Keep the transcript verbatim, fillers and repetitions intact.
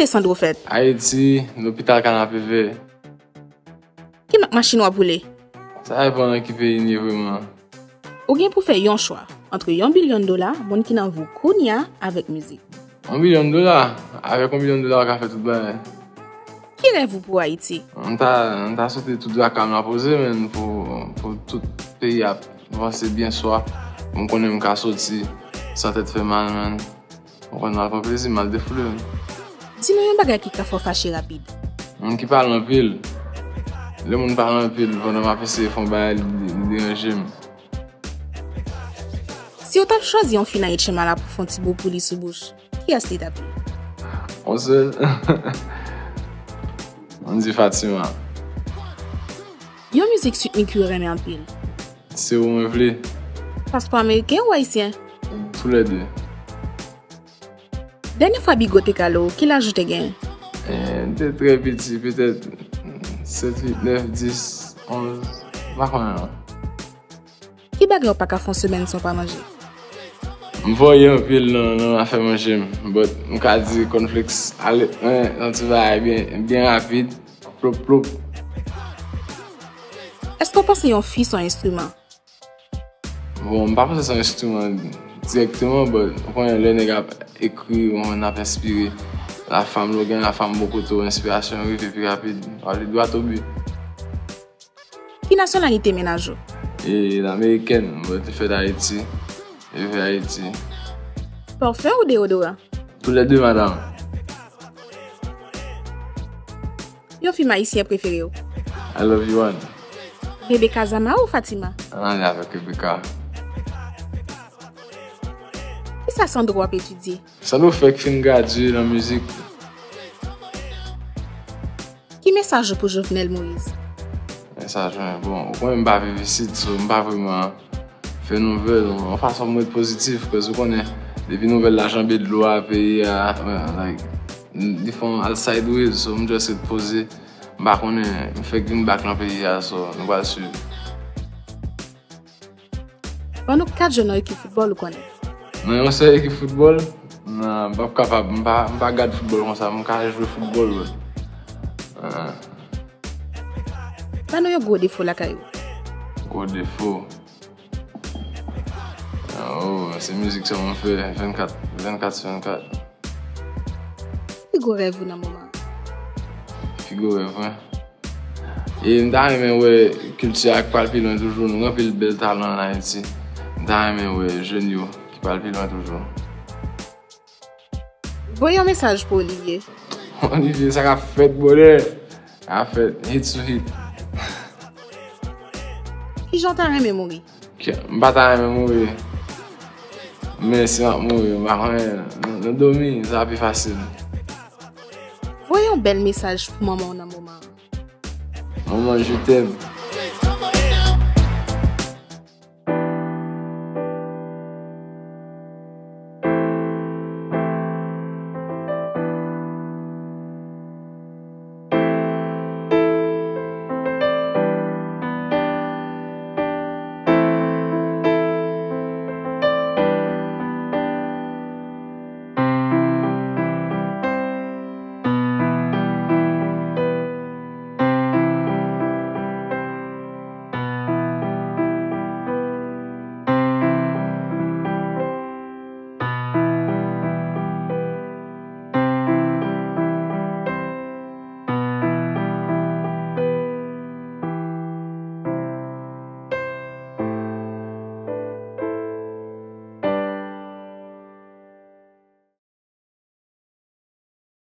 Kote Sandro fèt? Ayiti, lopital Kanapevè. Ki mak machin w ap woule? Sa depann nan ki peyi n ye vrèman. Ou gen pou fè yon chwa antre yon bilyon dola, moun ki nan vi w kounye a, avèk mizik. Yon bilyon dola? Avèk yon bilyon dola, ou ka fè tout bagay. Ki rèv ou pou Ayiti? M ta, m ta swete tout traka m la poze, men pou, pou tout peyi a vanse byen swa. M konnen m ka soti san tèt fè mal, men. Ou konn, m al pran plezi, m al defoule m. Di nou yon bagay ki ka fè w fache rapid. Moun ki pale anpil. Lè moun pale anpil pandan m ap eseye fè yon bagay, li, li deranje m. Si w t ap chwazi yon fi nan H M A la pou fè yon ti bo pou li sou bouch, kiyès li t ap ye? Yon sèl. M di Fatima. Yon mizik Sweet Micky ou renmen anpil. Se ou mwen vle. Paspò ameriken ou ayisyen? Toulède. Dènye fwa Bigo te kale w, ki laj ou te genyen? Eh, m te trè piti, petèt sèt, uit, nèf, dis, onz, m pa konnen non. Ki bagay ou pa ka fè yon semèn san w pa manje? M vòye anpil nan, nan afè manje m, but m ka di cornflakes alèt mwen, yon ti bagay byen, byen rapid, plop, plop. Èske w panse yon fi se yon enstriman? Bon, m pa panse se yon enstriman dirèkteman, but ou konnen lè nèg ap ekri, ou konn ap enspire. La femme, lè w gen la femme bò kote w, enspirasyon rive pi rapid. W ale dwat o bi. Ki nasyonalite mennaj ou? E, amerikèn, but li fèt Ayiti. Li viv Ayiti. Pafen ou deodoran? Toulède, madanm. Yon fim ayisyen prefere w? I love you, Anne. Rebecca Zama ou Fatima? Ann ale avèk Rebecca. Kisa Sandro ap etidye? Sandro fèk fin gradye nan mizik. Ki mesaj ou pou Jovenel Moïse? Mesaj mwen, bon, ou konnen m pa viv isit, so m pa vrèman fè nouvèl, yon fason mwen ret pozitif, cause ou konnen, depi nouvèl la janbe dlo a, peyi a, like, li fè yon al sideways, so m just ret poze, m pa konnen, m fèk vin back nan peyi a, so nou pral swiv. Ban nou kat jwè nan ekip foutbòl ou konnen. Nan yon sèl ekip foutbòl, nan, m p ap kapab, m pa, m pa gad foutbòl konsa, m ka jwe foutbòl, but, ah. Ban nou yon gwo defo lakay ou. Gwo defo. Oh, se mizik sèlman m fè vennkat, vennkat sou vennkat. Pi gwo rèv ou nan moman an? Pi gwo rèv mwen. E m ta renmen wè kilti a k pral pi lwen toujou. Nou gen anpil bèl talan ann Ayiti. M ta renmen wè jèn yo ki pral pi lwen toujou. Voye yon mesaj pou Olivier. Olivier, sa k ap fèt, brother? Sa k ap fèt, hit sou hit. Kijan w ta renmen mouri? Ke, m pa ta renmen mouri. Men si m ap mouri, m pa konnen, nan, nan dòmi, sa pi fasil. Voye yon bèl mesaj pou manman w nan moman an. Manman, je t'aime.